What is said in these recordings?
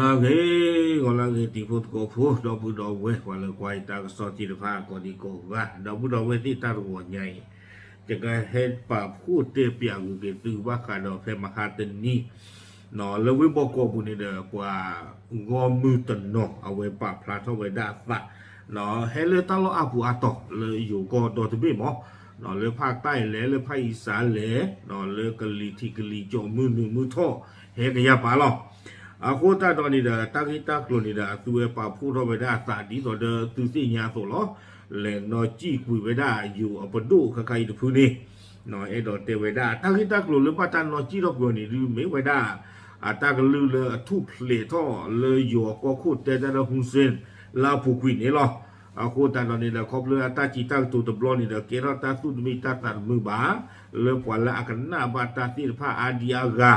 ဂ့ၤ ဂီၤလၢအဂ့ၤ တံၤဖိသကိးဖိ ဒီပုၢ်ဒီဝဲၢ် ပှၤလၢကွၢ်ယတၢ်ကစီၣ်သ့ၣ်တဖၣ် ကိးဒံကိးဂၤ ဒီပုၢ်ဒီဝဲၢ်သ့ၣ် တၢ်တဂီၤညါအံၤ ယကဟဲပာ်ဖှိၣ်တဲပၠးဂုာ်က့ၤသုဘၣ်ဃးဒီးဖဲမဟါတနံၤ လၢဝ့ၢ်ဘီကီးပူၤန့ၣ်ဒီး ပှၤဂီၢ်မုၢ်တနီၤ အဝဲပာ်ဖျါထီၣ်ဝဲဒၣ်အသး ဟဲလၢတၢ်လီၢ်အါပူၤအါတီၤ လၢယိၤကီၢ်ဒီတဘ့ၣ်မး လၢဖၣ်တၢ်အံၤလဲၣ် လၢဖၣ်အံၤစးလဲၣ် လၢကလံၤထံးကလံၤကၠီး မုၢ်နုာ်မုၢ်ထီၣ် ဟဲကယၤပာ်လီၤ. အဃိသတးဒီးန့ၣ်ဒီး တၢ်ဂ့ၢ်တၢ်ကျိၤန့ၣ်ဒီး အသုဝဲပာ်ဖှိၣ်ထီၣ်ဝဲဒၣ်အသး ဒ်သိးဒီးသုသ့ၣ်ညါအသိးလီၤ. လဲၤနီၣ်စံၣ်ကွံာ်ဝဲဒၣ်ယိၤအပဒိၣ်ခဲခါအံၤတဖုန့ၣ် အဲၣ်ဒိးတဲဝဲဒၣ် တၢ်ဂ့ၢ်တၢ်ကျိၤလၢဘၣ်တၢ်နီၣ်စံၣ်ထီၣ်ကွံာ်အီၤန့ၣ်ဒုး မ့ၢ်ဝဲဒၣ် အတၢ်ကလုၢ်လၢအထူၣ်ဖျဲးထီၣ်လၢယိၤအကီၢ်ခိၣ်တဲတၢ်လၢ Hun Sen လၢအပူၤကွံာ်န့ၣ်လီၤ. အဃိသတးဒီးန့ၣ်ဒီး ခီဖျိအတၢ်စံးတၢ်ကတိၤတဘျီန့ၣ်ဒီး ကဲထီၣ်တၢ်သူၣ်တမံတၢ်သးတမုာ်ဘၣ် လၢပှၤလၢအကနၣ်ဘၣ်တၢ်သ့ၣ်တဖၣ်အါဒံအါဂၤ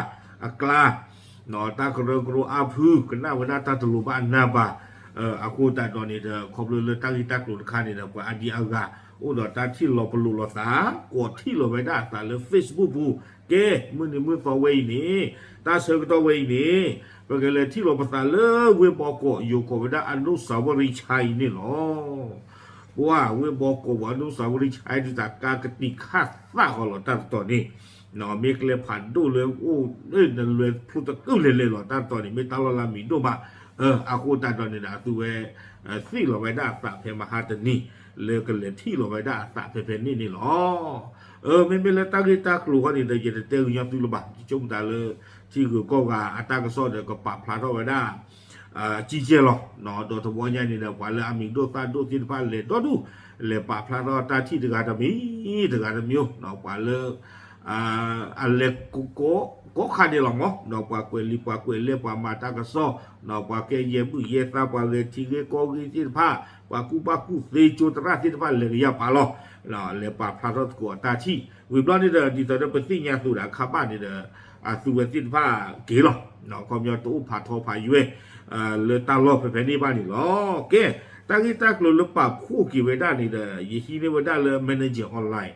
အကျါ တၢ်ကရၢကရိအါဖု ကနၣ်ဝဲဒၣ်တၢ်တလိၤဘၣ်အနၢ်ဘၣ် အဃိသတးဒီးန့ၣ်ဒီး ခီဖျိလၢတၢ်ဂ့ၢ်တၢ်ကျိၤတခါန့ၣ်ဒီး ပှၤအါဒံအါဂၤ အိၣ်ဒီးတၢ်ထံၣ်လီၤပလိာ်လိာ်သး ကိးထံၣ်လီၤဝဲဒၣ်အသးလၢ Facebook ပူၤ ကဲ မုၢ်နံၤမုၢ်သီဝဲအံၤန့ၣ် တၢ်ဆၢကတီၢ်ဝဲအံၤန့ၣ် ပကလဲၤထံၣ်လီၤပသးလၢဝ့ၢ်ဘီကီး ယိၤကိးဝဲဒၣ် အနုစၢဝရီးချိုင် အံၤန့ၣ်လီၤ. ပှၤဝ့ၢ်ဘီကီးပူၤ အနုစၢဝရီးချိုင် ဒုးတၢ်ကါကတံာ်ခၣ်သၣ်ဃီလီၤ တၢ်တတီၤန့ၣ် မ့ၢ်ကျဲဖးဒိၣ်လၢအိၣ် နလွဲဖျိတကုၢ်လဲၤလဲၤလီၤ တၢ်တတီၤန့ၣ် မ့ၢ်တၢ်လီၢ်လၢအမံၤဒိၣ်မး အဃိသတးဒီးန့ၣ်ဒီး အသုဝဲ သ့ၣ်လီၤဝဲဒၣ်အသးဖဲမဟါတနံၤ လၢကလဲၤထံၣ်လီၤဝဲဒၣ်အသးဖဲဖဲန့ၣ်န့ၣ်လီၤ. မ့မ့ၢ်လၢတၢ်ဂ့ၢ်တၢ်ကျိၤဃီန့ၣ်ဒီး ယတတဲဂ့ၤညီသုလၢၤဘၣ် ယဆိကမိၣ်တၢ်လၢ ထံဂုၤကီၢ်ဂၤအတၢ်ကစီၣ်ဒီး ကပာ်ဖျါထီၣ်ဝဲဒၣ် ကံကဲလီၤ. ဒီးတဘျီညါန့ၣ်ဒီး ပှၤလၢအမံၤဒိၣ်သၣ်ဒိၣ်သ့ၣ်တဖၣ်လဲၤဒီဒူၣ် လဲၤပာ်ဖျါထီၣ်တၢ်ထံၣ်တဂၤတမံၤ တဂၤတမံၤ ပှၤလၢ အလဲၤ ကိးခါဒဲးလီၤမး ဒီးပှၤကွဲးလံာ်ပှၤကွဲးလဲၢ် ပှၤမၤတၢ်ကစီၣ် ပှၤကဲယဲၢ်ဘုၣ်ယဲၢ်သါ ပှၤဂဲၤထံဂ့ၢ်ကီၢ်ဂ့ၢ်သ့ၣ်တဖၣ် ပှၤကူၣ်ဘၣ်ကူၣ်သ့ကၠိသရၣ်သ့ၣ်တဖၣ်လဲၤကယၤပာ်လီၤ လဲၤပာ်ဖျါထီၣ်သကိးအတၢ်ထံၣ် ဝံၤဘျီန့ၣ်ဒီး ဒ်သိးဒီးပသ့ၣ်ညါအသိးဒီးအခါဘၣ်န့ၣ်ဒီး အသုဝဲသ့ၣ်တဖၣ်က့ၤလီၤ ခီပညီတအိၣ်ဖးထီဖးယွဲၢ် လၢတၢ်လီၢ်ဖဲဖဲန့ၣ်ဘၣ်န့ၣ်လီၤ. ကဲ တၢ်ဂ့ၢ်တၢ်ကျိၤလၢပာ်ဖှိၣ်က့ၤဝဲဒၣ်န့ၣ်ဒီး ယဟံးန့ၢ်ဝဲဒၣ်လၢ Manager Online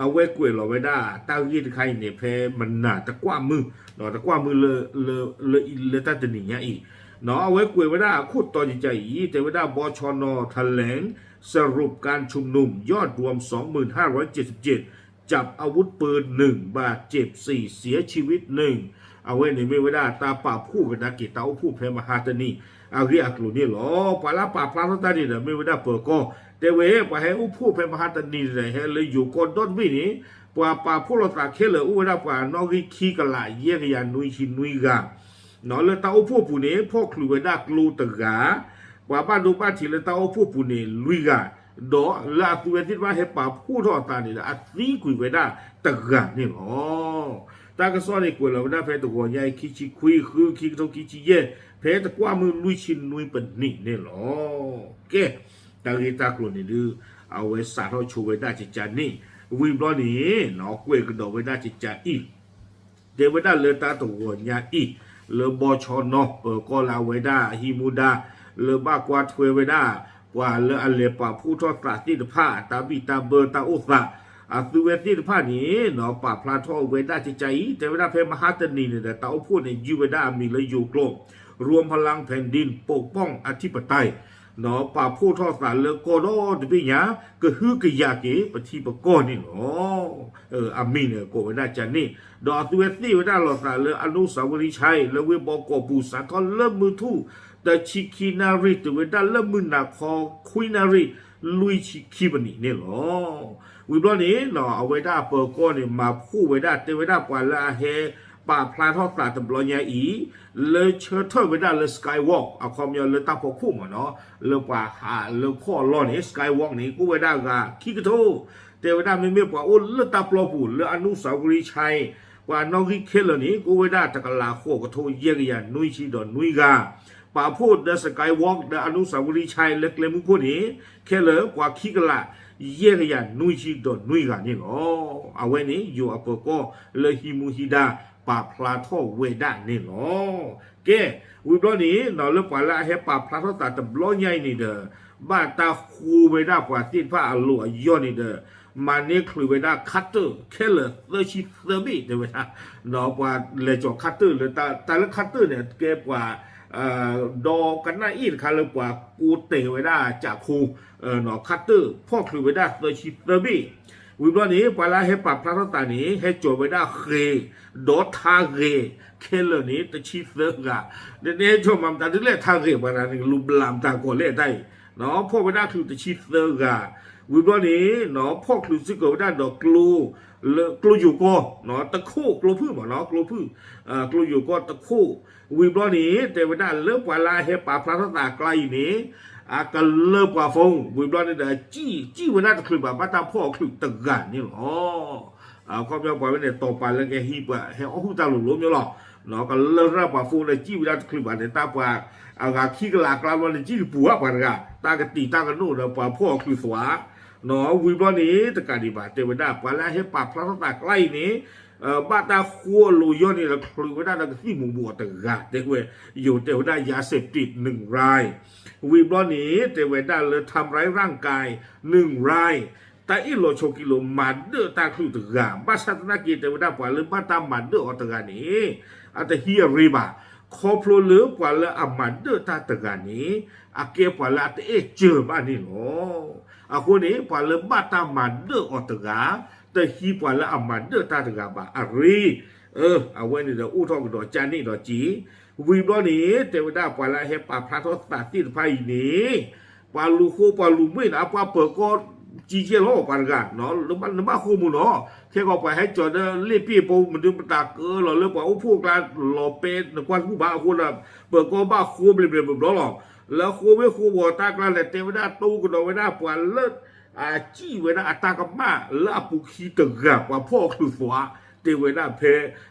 အဝဲကွဲးလီၤဝဲဒၣ်တၢ်ဂ့ၢ်တခါအံၤန့ၣ် ဖဲမနၤတကွၢ်မုၢ် တကွၢ်မုၢ်လၢ လၢတၢ်တနံၤညါအံၤ အဝဲကွဲးဝဲဒၣ်အခိၣ်တီကကါအံၤ တဲဝဲဒၣ် บชน. แถลงสรุปการชุมนุม ยอดรวม สองหมื่นห้าร้อยเจ็ดสิบเจ็ด จับอาวุธปืนหนึ่ง บาดเจ็บสี่ เสียชีวิตหนึ่ง အဝဲန့ၣ်မ့ၢ်ဝဲဒၣ်တၢ်ပာ်ဖှိၣ်ကဒါက့ၤတၢ်အိၣ်ဖှိၣ်ဖဲမဟါတနံၤ အဂ့ၢ်အကျိၤန့ၣ်လီၤ. ပှၤလၢပာ်ဖျါထီၣ်တၢ်န့ၣ်ဒီး မ့ၢ်ဝဲဒၣ်ပၢၤကီၢ် တဲဝဲ ပှၤဟဲအိၣ်ဖှိၣ်ဖဲမဟါတနံၤန့ၣ်ဒီး ဟဲလၢယိၤကီၢ်ဒီတဘ့ၣ်န့ၣ် ပှၤပာ်ဖှိၣ်လိာ်သးခဲလၢာ်အိၣ်ဝဲဒၣ်ပှၤနီၣ်ဂံၢ်ခံကလး ယဲၢ်ကယၤနွံဆံနွံဂၤ လၢတၢ်အိၣ်ဖှိၣ်ပူၤန့ၣ် ဖီၣ်ချုးဝဲဒၣ်ကျိတဂၤ ပှၤဘၣ်ဒိဘၣ်ထံးလၢတၢ်အိၣ်ဖှိၣ်ပူၤန့ၣ် လွံၢ်ဂၤ ဒီးလၢအသုဝဲသ့ၣ်တဖၣ်ဟဲပာ်ဖှိၣ်ထီၣ်အသးန့ၣ်ဒီး အသံကွံာ်ဝဲဒၣ်တဂၤန့ၣ်လီၤ. တၢ်ကစီၣ်န့ၣ်ကွဲးလီၤဝဲဒၣ်ဖဲတဂီၤညါအံၤ ခံဆံခွံ ဃု ခံကထိခံဆံယဲၢ် ဖဲတကွၢ်မုၢ်လွံၢ်ဆံနွံပနံးန့ၣ်လီၤ. ကဲ တၢ်ဂ့ၢ်တၢ်ကျိၤန့ၣ်ဒုး အဝဲစးထီၣ်ဆိဝဲဒၣ်ကကါန့ၣ် ဝံၤဘျီန့ၣ် ကွဲးကဒီးဝဲဒၣ်ကကါအံၤ တဲဝဲဒၣ်လၢတၢ်တဂီၤညါအံၤ လၢ บชน. ပၢၤကီၢ်လၢအဝဲဒၣ်ဟံးမူဒါ လၢဘၣ်ကွၢ်ထွဲဝဲဒၣ် ပှၤလၢအလဲၤပာ်ဖှိၣ်ထီၣ်သးသ့ၣ်တဖၣ် တၢ်ဘံၣ်တၢ်ဘၢတၢ်အိၣ်သး အသုဝဲသ့ၣ်တဖၣ်န့ၣ် ပာ်ဖျါထီၣ်ဝဲဒၣ်ကကါအံၤ တဲဝဲဒၣ်ဖဲမဟါတနံၤန့ၣ်ဒီး တၢ်အိၣ်ဖှိၣ်န့ၣ် ယုၢ်ဝဲဒၣ်အမံၤလၢယိၤကျိာ် รวมพลังแผ่นดินปกป้องอธิปไตย ပာ်ဖှိၣ်ထီၣ်သးလၢကီၢ်ဒီတဘ့ၣ်ညါ ကဟုကယာ်က့ၤပထံပကီၢ်န့ၣ်လီၤ. အမံၤန့ၣ်ကိးဝဲဒၣ်ကန့ၣ် ဒီးအသုဝဲသ့ၣ်ဝဲဒၣ်လိာ်သးလၢ အနုစၢဝရီးချိုင် လၢဝ့ၢ်ဘီကီးပူၤ စးထီၣ်လၢမုၢ်ထူၣ် တဆံခံနၣ်ရံၣ် တုၤဝဲဒၣ်လၢမုၢ်နၤခီ ခွံနၣ်ရံၣ် လွံၢ်ဆံခံပနံးန့ၣ်လီၤ. ဝံၤဘျီန့ၣ် အဝဲဒၣ်အပၢၤကီၢ်န့ၣ် မၤဖှိၣ်ဝဲဒၣ် တဲဝဲဒၣ်ပှၤလၢအဟဲပာ်ဖျါထီၣ်သးတဘျီညါအံၤ လၢဆၢထၢၣ်ဝဲဒၣ်လၢ Skywalk အခီပညီလၢတၢ်ဖီခိၣ်မ့ၢ်နီၤ လၢပှၤဟးလၢခီၣ်အလီၢ်န့ၣ် Skywalk န့ၣ် ကအိၣ်ဝဲဒၣ်ဂၤခံကထိ တဲဝဲဒၣ်မ့မ့ၢ်ပှၤအိၣ်လၢတၢ်ပျီပူၤလၢ အနုစၢဝရီးချိုင် ပှၤနီၣ်ဂံၢ်ခဲလၢာ်န့ၣ် ကအိၣ်ဝဲဒၣ်တကလးဃိးကထိယဲၢ်ကယၤနွံဆံဒီးနွံဂၤ ပာ်ဖှိၣ်ဒီး Skywalk ဒီး အနုစၢဝရီးချိုင် လၢကျဲမုၢ်ခိၣ်န့ၣ် ခဲလၢာ်ပှၤခံကလးယဲၢ်ကယၤနွံဆံဒီးနွံဂၤန့ၣ်လီၤ. အဝဲန့ၣ် ယိၤအပၢၤကီၢ်လၢဟံးမူဟံးဒါ ပာ်ဖျါထီၣ်ဝဲဒၣ်န့ၣ်လီၤ. ကဲ ဝံၤဘျီန့ၣ် လၢပှၤလၢအဟဲပာ်ဖျါထီၣ်သးတဘျီညါအံၤန့ၣ်ဒီး ဘၣ်တၢ်ဃိဝဲဒၣ်ပှၤသ့ၣ်တဖၣ်အလီၢ်အယီၢ်န့ၣ်ဒီး မၤန့ၢ်ချုးဝဲဒၣ်ခးတၢၢ်ခဲလၢာ်သၢဆံသၢဘ့ၣ် တဲဝဲဒၣ် ပှၤလဲၤကၠီၤခးတၢၢ်လၢ တၢ်လၢခးတၢၢ်န့ၣ် ကဲပှၤ ဒီးကနၣ်အ့ၣ်တခါလၢပှၤကိးတဲာ်ဝဲဒၣ်ကးခိၣ် ခါတၢၣ်ဖီၣ်ချုးဝဲဒၣ်သၢဆံသၢဘ့ၣ်, ဝံၤဘျီန့ၣ် ပှၤလၢအဟဲပာ်ဖျါထီၣ်သးန့ၣ် ဟဲကၠီၤဝဲဒၣ်ဃဲၤ ဒီးထါဂဲၤခဲလၢာ်န့ၣ် တဆံသၢဂၤ, နဟဲကၠီၤမၤမတၤဒ်လဲၣ် ထါဂဲၤပှၤတဂၤန့ၣ် လူၤဘျးမတၤကီးလဲၣ်တၢ်အံၤ, ဖီၣ်ဝဲဒၣ်ချုးတဆံသၢဂၤ, ဝံၤဘျီန့ၣ် ဖီၣ်ချုးစ့ၢ်ကီးဝဲဒၣ်ဒီး ကျိယိၤကီၢ် တခိၣ် ကျိဖုၣ်မ့ၢ်နီၤ ကျိဖုၣ် ကျိယိၤကီၢ်တခိၣ်, ဝံၤဘျီန့ၣ် တဲဝဲဒၣ်လၢပှၤလၢအဟဲပာ်ဖျါထီၣ်သးအကျါအံၤန့ၣ် အကလၢပှၤ phone ဝံၤဘျီန့ၣ်ဒီး စံၣ်ဝဲဒၣ်တချုးဘၣ် ဘၣ်တၢ်ဖီၣ်အီၤချုးတဂၤန့ၣ်လီၤ. အခီပညီပှၤဝဲန့ၣ် တီၤပာ်လၢကဟံးပှၤဟဲအီၣ်ဟုၣ်တၢ်လိၤလိၤမ့ၢ်လီၤ, ကလၢထီၣ်ပှၤ phone ဒီးစံၣ်ဝဲဒၣ်တချုးဘၣ်န့ၣ် တၢ်ပှၤအဂၤခံကလးအကျါဘျီန့ၣ် စံၣ်တပူၤဘၣ်ပှၤတဂၤ တၢ်ကတံာ်တၢ်ကနိၣ်ဒီးပှၤဖီၣ်အီၤချုးသွါ ဝံၤဘျီန့ၣ် တကးဒံးဘၣ် တဲဝဲဒၣ် ပှၤလၢအဟဲပာ်ဖျါထီၣ်သးကျါအံၤန့ၣ် ဘၣ်တၢ်ဃိအလိၤယီၢ်န့ၣ်ဒီး ချုးဝဲဒၣ်ဒီးကသံၣ်မူၤဘှီးအီၤတဂၤ တဲဝဲ, ယိၤတဲဝဲဒၣ် ယၤစဲးပံး နုၣ်ရၢၢ်, ဝံၤဘျီန့ၣ် တဲဝဲဒၣ်လၢ ทำร้ายร่างกาย နုၣ်ရၢၢ်, တၢ်အ့ၣ်လိာ်ဆိးက့လိာ် မၤဒၢၣ်တၢ်ချုးတဂၤ ဘၣ်ဆၣ်သနာ်က့ တဲဝဲဒၣ်ပှၤလၢဘၣ်တၢ်မၤဒၢၣ်အီၤတဂၤန့ၣ် အတဟံးအရ့ဘၣ်, ခီဖျိလၢပှၤလၢအမၤဒၢၣ်တၢ်တဂၤန့ၣ် အကဲပှၤလၢအတအဲၣ်စၢၤဘၣ်န့ၣ်လီၤ. အဃိန့ၣ် ပှၤလၢဘၣ်တၢ်မၤဒၢၣ်အီၤတဂၤ တဟံးပှၤလၢအမၤဒၢၣ်တၢ်တဂၤဘၣ်အရ့, အဝဲန့ၣ်ဒီးအိၣ်ထီၣ်ကဒီးကၢ်န့ၣ်ဒီးက့ၤ, ဝံၤဘျီန့ၣ် တဲဝဲဒၣ်ပှၤလၢအဟဲပာ်ဖျါထီၣ်သးသ့ၣ်တဖၣ်အံၤန့ၣ် ပှၤလူၤဃိပှၤလူၤဘှ့ၣ်န့ၣ် အပှၤပၢၤကီၢ်ကံကဲလီၤပှၤတဂၤ, နဘၣ်ဃိမုၢ်နီၤ, ခဲကီးပှၤဟဲကၠီၤဒီးလ့ၣ်ပ့ၣ်ဖိမနုၤပတၢ်ကၢလီၤလၢပှၤအိၣ်ဖှိၣ်အကျါလီၤ ပဲနကွၢ်တဘူၣ်ဘၣ်အဃိဒီး ပၢၤကီၢ်ဘၣ်ဃိဘျဲးဘျဲးဘျီဘျီလီၤ. လၢဃိဝ့ၢ်ဃိဝီၤတၢ်ကျါလဲၣ် တဲဝဲဒၣ်တိကဒီးဝဲဒၣ်ပှၤလၢ အစံၣ်ဝဲဒၣ်အတၢ်ကမၣ်လၢအပူၤခံတဂၤ ပှၤဖီၣ်အီၤချုးသွါ, တဲဝဲဒၣ်ဖဲ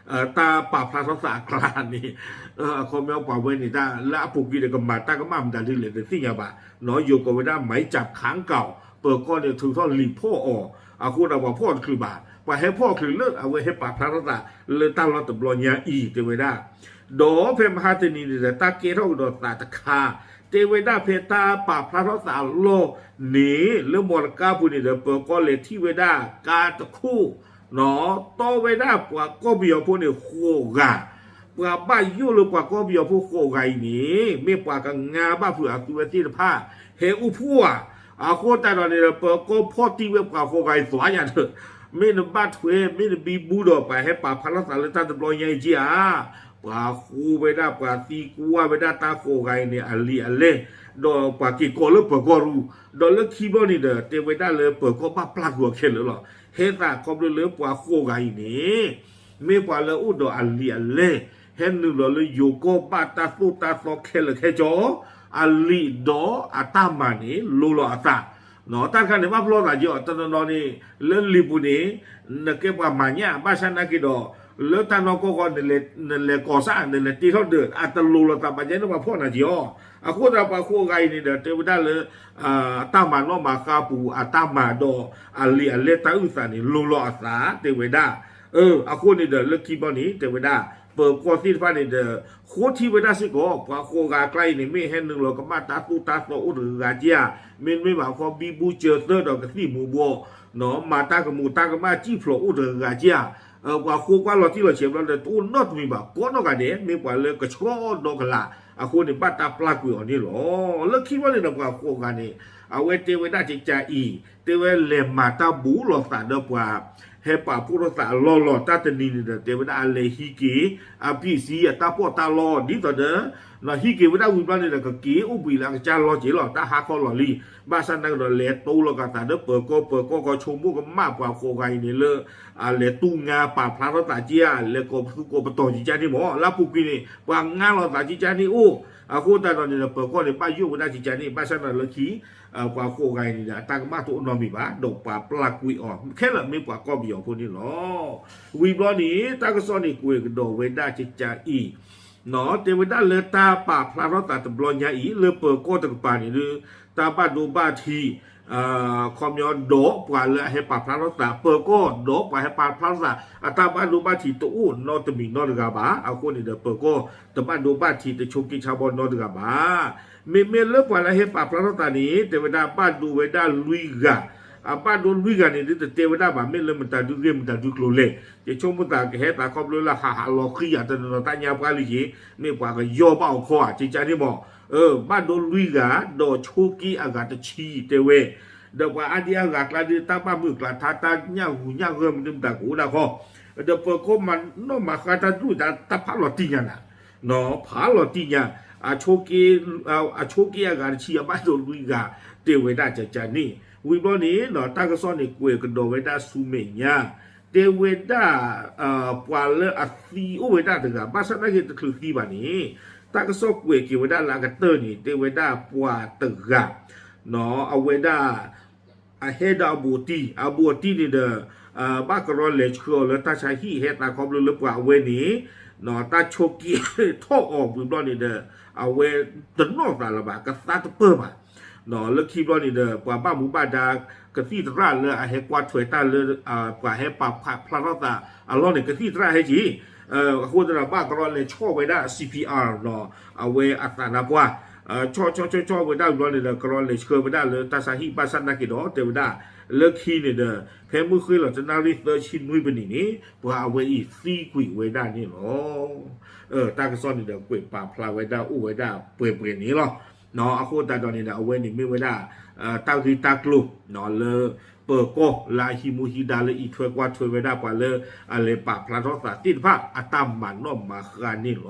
တၢ်ပာ်ဖျါထီၣ်သးအကျါန့ၣ်, အခီပညီပှၤဝဲန့ၣ်တၢ်လၢအပူၤကွံာ်ဒီးကမၤတၢ်ကမၣ်မတၤဒ်လဲၣ်တသ့ၣ်ညါဘၣ်, ယိၤကိးဝဲဒၣ် မၤကၠးခၣ်ကီး, ပၢၤကီၢ်န့ၣ်ထုးထီၣ်လံာ်ဖီၣ်အီၤ, အဃိဒီးပှၤဖီၣ်အီၤတချုးဘၣ်, ပှၤဟဲဖီၣ်အီၤချုးလၢအဝဲဟဲပာ်ဖျါထီၣ်သးလၢတၢ်လီၢ်တဘျီညါအံၤ တဲဝဲဒၣ် ဒီးဖဲမဟါတနံၤန့ၣ်ဒီး တၢ်ကဲထီၣ်ကဒီးသးတခါ, တဲဝဲဒၣ်ဖဲတၢ်ပာ်ဖျါထီၣ်သးအလီၢ်န့ၣ် လၢမီတကါပူၤန့ၣ်ဒီး ပၢၤကီၢ်လဲၤထံၣ်ဝဲဒၣ်ကါတခိၣ်, တီဝဲဒၣ်ပှၤကီၢ်ပယီၤဖိန့ၣ်ဃိးဂၤ, ပှၤဘၣ်ယိၣ်လၢပှၤကီၢ်ပယီၤဖိဃိးဂၤအံၤန့ၣ် မ့ၢ်ပှၤကငါဘၣ်ဖုးအသုဝဲသ့ၣ်တဖၣ် ဟဲအိၣ်ဖှိၣ်ဧါ, အဃိသတးဒီးန့ၣ်ဒီး ပၢၤကီၢ်ဖီၣ်တံၢ်ဝဲပှၤဃိးဂၤအံၤသွါယၤဒီး မ့ၢ်နဘၣ်ထွဲ မ့ၢ်နဘံဘူဒီး ပှၤဟဲပာ်ဖျါထီၣ်သးလၢတၢ်တဘျီညါအံၤက့ဧါ, ပှၤဃိဝဲဒၣ်ပှၤသံကွၢ်ဝဲဒၣ်တၢ်ဃိးဂၤအံၤန့ၣ် အလံာ်အလဲၢ်, ဒီးပှၤက့ၤကိးလၢပၢၤကီၢ်ရူၢ်, ဒီးလၢခံဘျီန့ၣ်ဒီး တဲဝဲဒၣ်လၢပၢၤကီၢ်ဘၣ်ပျၢ်ကွံာ်အီၤခဲလၢာ်လီၤ. ဟဲသးခီဖျိလၢပှၤဃိးဂၤအံၤန့ၣ် မ့ၢ်ပှၤလၢအိၣ်ဒီးအလံာ်အလဲၢ်, ဟဲနုာ်လီၤလၢယိၤကီၢ်ဘၣ်တၢ်သိၣ်တၢ်သီခဲလၢာ်ခဲဆ့, အလံာ်ဒီးအတၢ်မၤန့ၣ် လိၤလီၤအသး တၢ်တခါန့ၣ် ဘၣ်ပလီၢ်သးက့ၤအီၤ တနီၤနီၤန့ၣ် လၢလံာ်ပူၤန့ၣ် နကဲပှၤမၤညၣ် ဘၣ်ဆၣ်နာ်က့ဒီး လၢတၢ်နီၢ်ကီၢ်ဃီ နလဲၤကိးစၢ် နလဲၤတ့ထီၣ်ဒၢး အတလိၤလိာ်သးဘၣ်ကဲန့ၣ် ပှၤဖီၣ်နၤက့ၤအီၤ, အဃိသတးပှၤဃိးဂၤအံၤန့ၣ်ဒီး တဲဝဲဒၣ်လၢ တၢ်မၤနီၣ်မၤဃါပူၤ အတၢ်မၤဒီး အလံာ်အလဲၢ်တၢ်အုၣ်သးန့ၣ် လိၤလီၤအသး တဲဝဲဒၣ် အဃိန့ၣ်ဒီး လၢခံဘျီန့ၣ် တဲဝဲဒၣ် ပၢၤကီၢ်သ့ၣ်တဖၣ်န့ၣ်ဒီး ဃိထံဝဲဒၣ်စ့ၢ်ကီး ပှၤဃိးဂၤအကျါအံၤန့ၣ် မ့ၢ်ဟဲနုာ်လီၤကမၣ်တၢ်သိၣ်တၢ်သီအိၣ်တဂၤဂၤက့ဧါ, မ့တမ့ၢ်ဘၣ်ခီ ဘံဘူစၢၤသၢဒီးကသံၣ်မူၤဘှီး မၤတၢ်ကမူးတၢ်ကမၣ်စံၣ်ဖျိးအိၣ်တဂၤဂၤက့ဧါ, ပှၤဃိကွၢ်လီၤတံၢ်လီၤဆဲးဘျီဒီး တအိၣ်နီတမံၤဘၣ် ကိးနီၢ်ဂၤဒဲး မ့ၢ်ပှၤလၢကဆှီဒီကလာ် အဃိန့ၣ် ဘၣ်တၢ်ပျၢ်ကွံာ်အီၤန့ၣ်လီၤ. လၢခံဘျီန့ၣ်ဒီး ပှၤဃိးဂၤန့ၣ် အဝဲတဲဝဲဒၣ်ကကါအံၤ တဲဝဲလဲၤမၤတၢ်ဘူးလိာ်သးဒီးပှၤ ဟဲပာ်ဖှိၣ်ထီၣ်သးအလီၢ်လီၤ တၢ်တနံၤန့ၣ်ဒီး တဲဝဲဒၣ်အလဲၤဟံးက့ၤ အပံးစံ အတၢ်ပီးတၢ်လီ ဒ်သိးဒီး ဟံးက့ၤဝဲဒၣ်ဝံၤဘျီန့ၣ်ဒီး ကက့ၤအိၣ်ဘှံးလၢအကစၢ်လီၢ်က့ၤလီၤ တၢ်ဟးခီလီၤလံ, ဘၣ်ဆၣ်နာ်က့ဒီး လဲၤတိလိာ်ကသးဒီးပၢၤကီၢ် ပၢၤကီၢ်ကီဆိကမိၣ်ကမၣ်ပှၤဃိးဂၤအံၤန့ၣ်လၢ အလဲၤတူၢ်ငါပာ်ဖျါထီၣ်သးက့ဧါ လဲၤကိးပသူကိးပတီၤကကါန့ၣ်မ့ၢ် လၢအပူၤကွံာ်န့ၣ် ပှၤငါလီၤသးကကါန့ၣ်အိၣ်, အဃိသတးဒီးန့ၣ်ဒီး ပၢၤကီၢ်န့ၣ် ဘၣ်ယိၣ်ဝဲဒၣ်ကကါန့ၣ် ဘၣ်ဆၣ်နာ်က့လၢခံ ပှၤဃိးဂၤအံၤန့ၣ်ဒီး အတၢ်ကမၣ်တအိၣ်နီတမံၤဘၣ် ဒီးပှၤပျၢ်ကွံာ်အီၤ ခဲလၢာ်မ့ၢ်ပှၤကီၢ်ပယီၤဖိန့ၣ်လီၤ. ဝံၤဘျီန့ၣ် တၢ်ကစီၣ်န့ၣ်ကွဲးကဒီးဝဲဒၣ်ကကါအံၤ တဲဝဲဒၣ်လၢတၢ်ပာ်ဖျါထီၣ်သးတဘျီညါအံၤ လၢပၢၤကီၢ်တကပၤန့ၣ်ဒီး တၢ်ဘၣ်ဒိဘၣ်ထံး ခီပညီဒီးပှၤလၢအဟဲပာ်ဖျါထီၣ်သး ပၢၤကီၢ်ဒီးပှၤဟဲပာ်ဖျါထီၣ်သး အတၢ်ဘၣ်ဒိဘၣ်ထံးတအိၣ်နီတမံၤနီတဂၤဘၣ်. အဃိန့ၣ်ဒီး ပၢၤကီၢ်တဘၣ်ဒိဘၣ်ထံးတဆိးက့ဆါဘီနီတဂၤဘၣ်. မ့မ့ၢ်လၢပှၤလၢဟဲပာ်ဖျါထီၣ်သးန့ၣ် တဲဝဲဒၣ်ဘၣ်ဒိဝဲဒၣ်လွံၢ်ဂၤ အဘၣ်ဒိလွံၢ်ဂၤန့ၣ်ဒုးတတဲဝဲဒၣ်ဘၣ် မ့ၢ်လၢမတၤဒုးဂ့ၢ်မတၤဒုးကျိၤလဲၣ်, ယဆိကမိၣ်သးကဟဲသးခီဖျိလၢဟးဟးလီၤဃံယၤတနီၤနီၤ တၢ်ညါပှၢ်လံက့ၤ, မ့ၢ်ပှၤကယီဘၣ်အီၤခီဧါ ကကန့ၣ်မး, ဘၣ်ဒိလွံၢ်ဂၤ ဒီးဆိက့အဂၤတဆံတဲဝဲ, ဒီးပှၤအါဒံအါဂၤကျါဒုး တၢ်ဘၣ်မုာ်ကျးထါ တၢ်ညၣ်ဟူညၣ်ဂၢၢ်မနုၤမတၤကအိၣ်ဒၣ်ခီ, ဒီးပၢၤကီၢ်မၤနီၣ်မၤဃါတၢ်ဒူၣ်ဒါ တၢ်ဖးလီၤတံၢ်ညါနၤ ဖးလီၤတံၢ်ညါ, အဆိက့အဂၤတဆံ အဘၣ်ဒိလွံၢ်ဂၤ တဲဝဲဒၣ်ကကန့ၣ်, ဝံၤဘျီန့ၣ် တၢ်ကစီၣ်န့ၣ်ကွဲးကဒီးဝဲဒၣ်ဆူမဲာ်ညါ, တဲဝဲဒၣ် ပှၤလၢအသံအိၣ်ဝဲဒၣ်တဂၤ ဘၣ်ဆၣ်သနာ်က့တချုးသံဘၣ်န့ၣ်, တၢ်ကစီၣ်ကွဲးက့ၤဝဲဒၣ်လၢအကတၢၢ်န့ၣ် တဲဝဲဒၣ်ပှၤတဂၤ အဝဲဒၣ် အဟဲဒီးအဘူးအတံၢ်, အဘူးအတံၢ်န့ၣ်ဒီး ဘၣ်ကရီလဲၤဆှၢအီၤလၢတၢ်ဆါဟံၣ် ဟဲသးခီဖျိလၢပှၤအဝဲန့ၣ် တၢ်ဆိက့ထီၣ်အီၤဝံၤဘျီန့ၣ်ဒီး အဝဲတနီၣ်သးလၢၤဘၣ် ကသါတပၢၢ်ဘၣ်, လၢခံဘျီန့ၣ်ဒီး ပှၤဘၣ်မူဘၣ်ဒါ ကသံၣ်သရၣ်လၢအဟဲကွၢ်ထွဲတၢ်လၢ ပှၤဟဲပာ်ဖျါထီၣ်သးအလီၢ်န့ၣ် ကသံၣ်သရၣ်ဟဲက့ၤ အဃိသတးဒီး ဘၣ်ကရီလဲၤဆီၣ်ဝဲဒၣ် C P R နီၤ အဝဲအသးနါပှၢ်, ဆီၣ်ဆီၣ်ဆီၣ်ဆီၣ်ဝဲဒၣ်ဘျီန့ၣ်ဒီး ကရီလဲၤဆှၢဝဲဒၣ်လၢတၢ်ဆါဟံၣ် ဘၣ်ဆၣ်သနာ်က့ဒီး တဲဝဲဒၣ် လၢခံန့ၣ်ဒီး ဖဲမုၢ်ဃ့ၢ်လီၤတနၣ်ရံၣ်သၢဆံနွံပနံးန့ၣ် ပှၤအဝဲအံၤသံကွံာ်ဝဲဒၣ်န့ၣ်လီၤ. တၢ်ကစီၣ်န့ၣ်ဒီးကွဲးပာ်ဖျါဝဲဒၣ်အိၣ်ဝဲဒၣ်ပှဲၤပှဲၤန့ၣ်လီၤ. အဃိသတးဒီးန့ၣ်ဒီး အဝဲန့ၣ်မ့ၢ်ဝဲဒၣ် တၢ်ဂ့ၢ်တၢ်ကျိၤ လၢ ပၢၤကီၢ်လၢအဟံးမူဟံးဒါလၢအံးထွဲကွၢ်ထွဲဝဲဒၣ်ပှၤလၢအလဲၤပာ်ဖျါထီၣ်သးသ့ၣ်တဖၣ် အတၢ်မၤနီၣ်မၤဃါန့ၣ်လီၤ.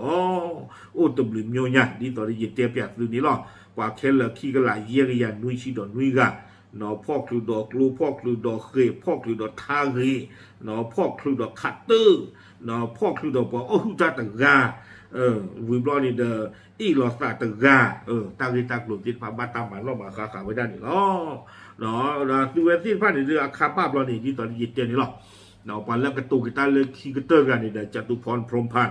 အိၣ်တဘျုးမျိညါ ဒ်သိးဒီးယတဲပၠးသုန့ၣ်လီၤ. ပှၤခဲလၢာ်ခံကလးယဲၢ်ကယၤနွံဆံဒီးနွံဂၤ ဖီၣ်ချုးဒီးကျိ ဖီၣ်ချုးဒီးဃဲၤ ဖီၣ်ချုးဒီးထါဂ့ၤ ဖီၣ်ချုးဒီးခးတၢၢ် ဖီၣ်ချုးဒီးပှၤအီၣ်ဟုၣ်တၢ်တဂၤ ဝံၤဘျီန့ၣ်ဒီး အ့ၣ်လိာ်သးတဂၤ တၢ်ဂ့ၢ်တၢ်ကျိၤသ့ၣ်တဖၣ်ဘၣ်တၢ်မၤနီၣ်မၤဃါဃာ်ဝဲဒၣ်န့ၣ်လီၤ. ဒီးသုဝဲသ့ၣ်တဖၣ်န့ၣ်ဒီးအခါဘၣ်ဘျီန့ၣ် ဒ်သိးဒီးယတဲန့ၣ်လီၤ. ပှၤလၢကတိၤက့ၤတၢ်လၢခံကတၢၢ်တဂၤန့ၣ်ဒီး ကၠတူဖီ ဖြိမဖၣ်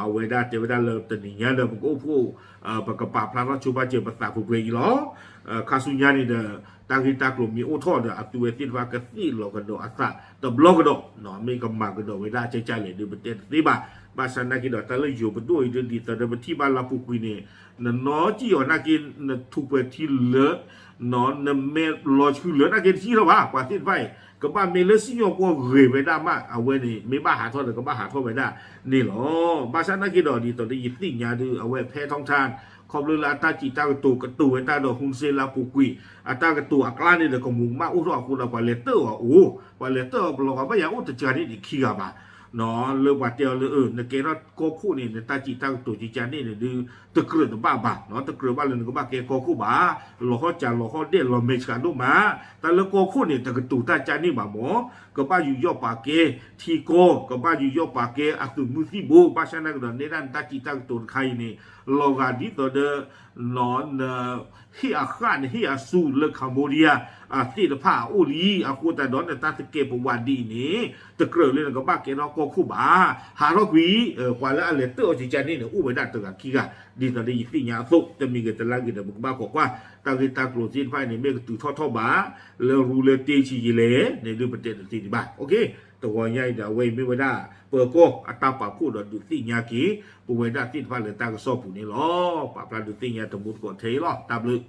အဝဲဒၣ်တဲဝဲဒၣ်လၢတနံၤညါဒီး ပကအိၣ်ဖှိၣ် ပကပာ်ဖျါထီၣ်ဆိပာ်စၢၤပသးပှဲၤပှဲၤအံၤလီၤ. ခါဆူညါန့ၣ်ဒီး တၢ်ဂ့ၢ်တၢ်ကျိၤမ့ၢ်အိၣ်ထီၣ်ဒီး အသုဝဲသ့ၣ်တဖၣ်ကသ့ၣ်လီၤကဒီးအသးတဘျီကဒီး မ့ၢ်ကမၤကဒီးဝဲဒၣ်ကဲကဲလဲၣ်ဒီး ပတဲတသ့ဘၣ်. ဘၣ်ဆၣ်နာ်က့ဒီး တၢ်လၢယိၤပဒိၣ်အံၤဒ်သိးဒီး ပထံၣ်ဘၣ်လၢပူၤကွံာ်န့ၣ် နနီၢ်ကံၣ်အီၤနာ်က့ နထူးပှဲၤထံလၢ နမဲာ်လီၤဆှုလၢနာ်က့တထံၣ်ထီၣ်ဘၣ်. ပှၤသ့ၣ်တဖၣ်အံၤ ကဘၣ်မ့ၢ်လၢစံၣ်ညီၣ်ကွီၢ်ဂ့ၤဝဲဒၣ်မး အဝဲန့ၣ် မ့ၢ်ဘၣ်ဟးထီၣ်ဒီးကဘၣ်ဟးထီၣ်ဝဲဒၣ်န့ၣ်လီၤ. ဘၣ်ဆၣ်နာ်က့ဒီး ဒ်သိးဒီးယသ့ၣ်ညါဒုး အဝဲဖဲထီၣ်ထါ ခီဖျိလၢအတၢ်စံးတၢ်ကတိၤကတိၤဝဲတၢ်ဒီး ဟူစ့လၢပူၤကွံာ် အတၢ်ကတိၤအကျါန့ၣ်ဒီး ကမူးကမၣ်အိၣ်ထီၣ်အဃိဒီး ပှၤလဲၤတၢၣ်အီၤအိၣ် ပှၤလဲၤတၢၣ်အီၤပလီၤဂာ်ဘၣ်ယၤအိၣ်တစှၤန့ၣ်ဒံးခံဂၤဘၣ် လၢပှၤတဲအီၤလၢ နကဲထီၣ်ကီၢ်ခိၣ်န့ၣ် နတၢ်စံးတၢ်ကတိၤကကန့ၣ်န့ၣ်ဒုး တကြၢးတဘၣ်ဘၣ် တကြၢးဘၣ်လၢနကဘၣ်ကဲကီၢ်ခိၣ်ဘၣ်. လီၤဟီၣ်စၢလီၤဟီၣ်ဒဲးလီၤမဲာ်ဆှးဒိၣ်မး တၢ်လၢကီၢ်ခိၣ်န့ၣ် တကတိၤတၢ်ကန့ၣ်ဘၣ်မၢ် ကဘၣ်ယူးယီၣ်ပာ်ကဲထံကီၢ် ကဘၣ်ယူးယီၣ်ပာ်ကဲအသုးမုၢ်သံၣ်ဘိ ဘၣ်ဆၣ်နာ်ကဒီးနဲဒၣ်နတၢ်စံးတၢ်ကတိၤတခါအံၤန့ၣ် လီၤဂာ်ဒ်သိးဒီး နဟ့ၣ်အဃၣ်နဟ့ၣ်အစူၤလၢ Cambodia သ့ၣ်တဖၣ်အအိၣ်လံ အဃိသတးဒီးနတၢ်သကဲးပဝးဒ်အံၤန့ၣ် တကြၢးလၢနကဘၣ်ကဲထီၣ်ကီၢ်ခိၣ်ဘၣ် ဟးထီၣ်ကွံာ် ပှၤလၢအလဲၤတၢၣ်အီၤကကန့ၣ်န့ၣ် အိၣ်ဝဲဒၣ်တဂၤခံဂၤ ဒ်သိးဒီးယသ့ၣ်ညါအသိး တမံၤဂ့ၤတလါဂ့ၤဒီး ပကဘၣ်ခိးကွၢ် တၢ်ဂ့ၢ်တၢ်ကျိၤသ့ၣ်တဖၣ်န့ၣ် မ့ၢ်ကတုၤထီၣ်ထီၣ်ဘၣ် လၢရူလၢတ့ဆံးယံာ်လဲၣ်န့ၣ်ဒုး ပတဲတသ့ဒံးဘၣ် တဂီၤညါအံၤဒီး အဝဲအံၤမ့ၢ်ဝဲဒၣ် ပၢၤကီၢ်အတၢ်ပာ်ဖှိၣ်ဒီးဒုးသ့ၣ်ညါက့ၤ ပဝဲဒၣ်သ့ၣ်တဖၣ်လၢတၢ်ကစီၣ်ပူၤန့ၣ်လီၤ. ပာ်ဖျါဒုးသ့ၣ်ညါတမူတကိးထဲအံၤလီၤ. တၢ်ဘျုး